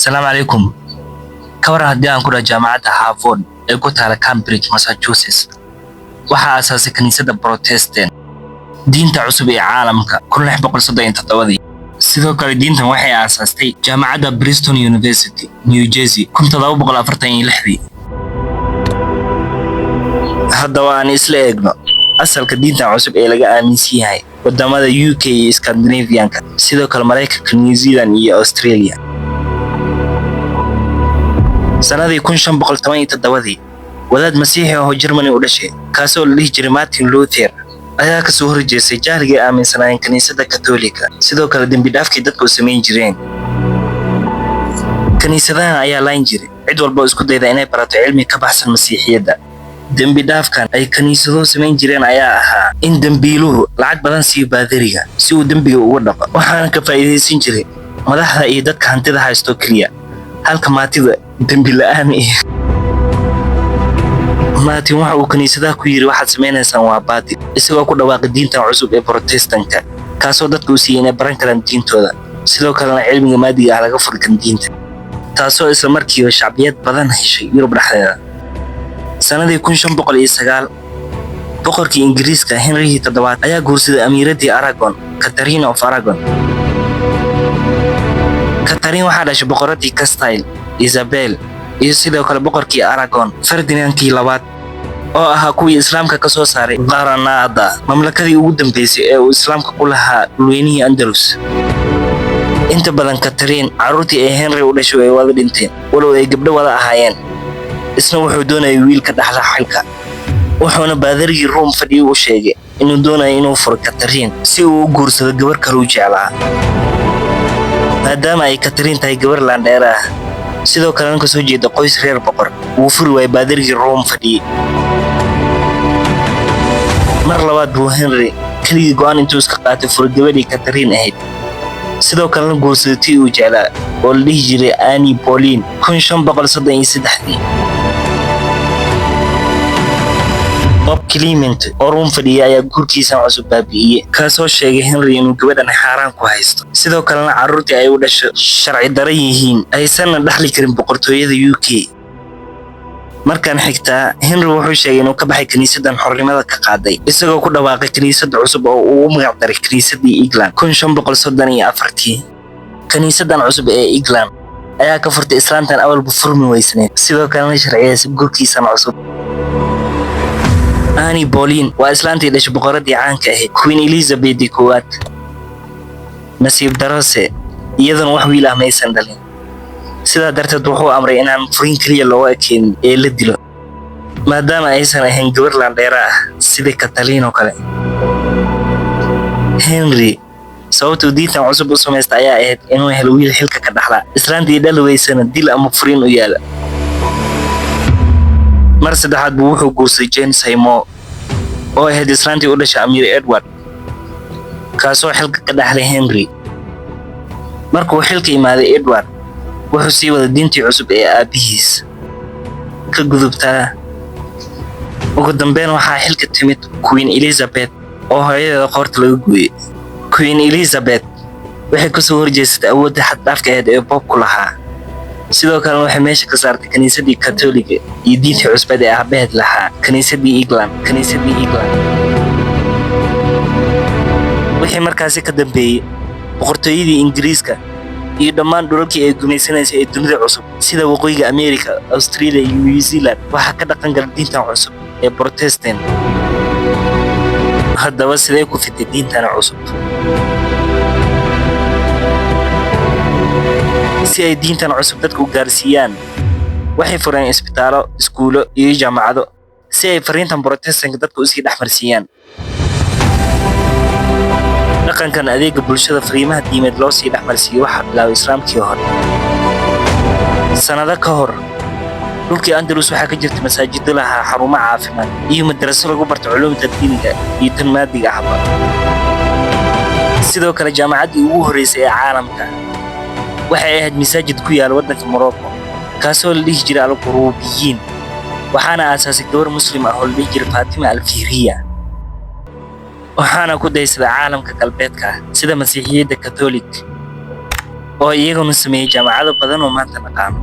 Asalaamu calaykum. Ka waran haddii aan ku dhaho jaamacadda Harvard ee ku taala Cambridge, Massachusetts, waxaa aasaasay kiniisadda Protestant, diinta cusub ee caalamka, 1637-dii. Sidoo kale diintan waxay aasaastay jaamacadda Princeton University, New Jersey, 1746-dii. Haddaba aan isla eegno asalka diintan cusub ee laga aaminsan yahay wadamada UK iyo Scandinavianka, sidoo kale Maraykanka, New Zealand iyo Australia. Sanadii 1517-dii, wadaad Masiixi ah oo Germany u dhashay, kaasoo la dhihi jiray Martin Luther, ayaa kasoo horjeestay jahligay aaminsanaayeen kiniisadda Katolika, sidoo kale dembi dhaafkii dadku samayn jireen. Kiniisadahan ayaa layn jiray cid walba oo isku dayda inay barato cilmi ka baxsan Masiixiyadda. Dembi dhaafkan ay kiniisaduhu samayn jireen ayaa ahaa in dembiiluhu lacag badan siiyo baadariga si uu dembiga uga dhaqo, waxaana ka faa'iidaysan jiray madaxda iyo dadka hantida haysto keliya, halka maatida dembi la'aan. Iyo Martin waxa uu kiniisadaha ku yidhi: "Waxaad samaynaysaan waa baatil," isagoo ku dhawaaqay diintan cusub ee Protestanka, kaasoo dadka u siiyey inay baran karaan diintooda, sidoo kalena cilmiga maadiga ah laga furi kan diinta, taasoo isla markiiba shacbiyad badan heshay Yurub dhexdeeda. Sanadii 1509, boqorkii Ingiriiska Henrygii toddobaad ayaa guursaday amiiradii Aragon, Catherine of Aragon. Catherine waxaa dhashay boqoradii Castile, Isabel, iyo sidoo kale boqorkii Aragon, Ferdinandkii labaad, oo ahaa kuwii Islaamka ka soo saaray Qaranada, mamlakadii ugu dambeysay ee uu Islaamka ku lahaa dhulweynihii Andalus. Inta badan Catherine carruurtii ay Henry u dhashay ay wada dhinteen, walow ay gabdho wada ahaayeen. Isna wuxuu doonayay wiil ka dhaxla xilka, wuxuuna baadarigii Ruum fadhiyo u sheegay inuu doonayo inuu furo Catherine si uu u guursado gabar kale u jeclaa. Maadaama ay Catherine tahay gabar laandheer ah, sidoo kalena kasoo jeeda qoys reer boqor, wuu furi waayay baadarigii Ruum fadhiyey. Mar labaad buu Henry keligii go'aan intuu iska qaatay furay gabadhii Catherine ahayd, sidoo kalena guursaday tii uu jeclaa oo la dhihi jiray Anne Boleyn 1533-dii. Pope Clement oo Ruum fadhiyay ayaa guurkiisan cusub baabi'iyey, kaasoo sheegay Henry inuu gabadhan xaaraan ku haysto, sidoo kalena carruurtii ay u dhasho sharci daran yihiin, aysanna dhaxli karin boqortooyada UK. Markaan xigtaa, Henry wuxuu sheegay inuu ka baxay kiniisaddan xornimada ka qaaday, isagoo ku dhawaaqay kiniisadda cusub oo uu ugu magac daray kiniisaddii England 1534-tii. Kiniisaddan cusub ee England ayaa ka furtay islaantan awalba furmi weysneed, sidoo kalena sharciyeysay guurkiisan cusub. Anne Boleyn waa islaantii dhashay boqoradii caanka ahayd, Queen Elizabeth koowaad. Nasiib darose, iyaduna wax wiil ah maysan dhalin. Sidaa darteed wuxuu amray inaan furin keliya looga ekeenin ee la dilo, maadaama aysan ahayn gabar laandheera ah sidii Catherine oo kale. Henry sababtuu diintan cusub u samaysta ayaa ahayd inuu helo wiil xilka ka dhaxla, islaantii dhali weysana dil ama furin u yaala. Mar saddexaad buu wuxuu guursaday Jane Seymour, oo ahayd islaantii u dhashay Amiir Edward, kaasoo xilka ka dhaxlay Henry. Markuu xilka imaaday Edward, wuxuu sii waday diintii cusub ee aabbihiis ka gudubtaa. Ugu dambeyn waxaa xilka timid Queen Elizabeth oo hooyadeeda qoorta laga gooyey. Queen Elizabeth waxay kasoo horjeesatay awoodda xad-dhaafka ahayd ee Pope-ku lahaa, sidoo kalena waxay meesha ka saartay kiniisadii Katoliga iyo diintii cusbeed ee aabaheed lahaa, kiniisadii England. Kiniisadii England wixii markaasi ka dambeeyey, boqortooyadii Ingiriiska iyo dhammaan dhulalkii ay gumaysanaysay ee dunida cusub, sida waqooyiga America, Australia iyo New Zealand, waxaa ka dhaqan gala diintan cusub ee Protestant. Haddaba sidee ku fitay diintan cusub? Si ay diintan cusub dadka u gaarsiiyaan, waxay fureen isbitaallo, iskuulo iyo jaamacado si ay fariintan Protestanka dadka usii dhex marsiiyaan. Dhaqankan adeega bulshada fariimaha diimeed loo sii dhex marsiiyo waxaa bilaabay Islaamkii hore. Sannado ka hor, dhulkii Andalus waxaa ka jirta masaajido lahaa xarumo caafimaad iyo madraso lagu barto culuumta diiniga iyo tan maadiga ahba. Sidoo kale jaamacaddii ugu horreysay ee caalamka waxay ahayd masaajid ku yaala waddanka Morocco, kaasoo la dhihi jiray Al-Quruubiyiin, waxaana aasaasay gabar Muslim ah oo la dhihi jiray Faatima Alfihriya, waxaana ku daysaday caalamka galbeedka ah sida Masiixiyadda Katolik. Oo iyaguna sameeyey jaamacado badan oo maanta naqaano.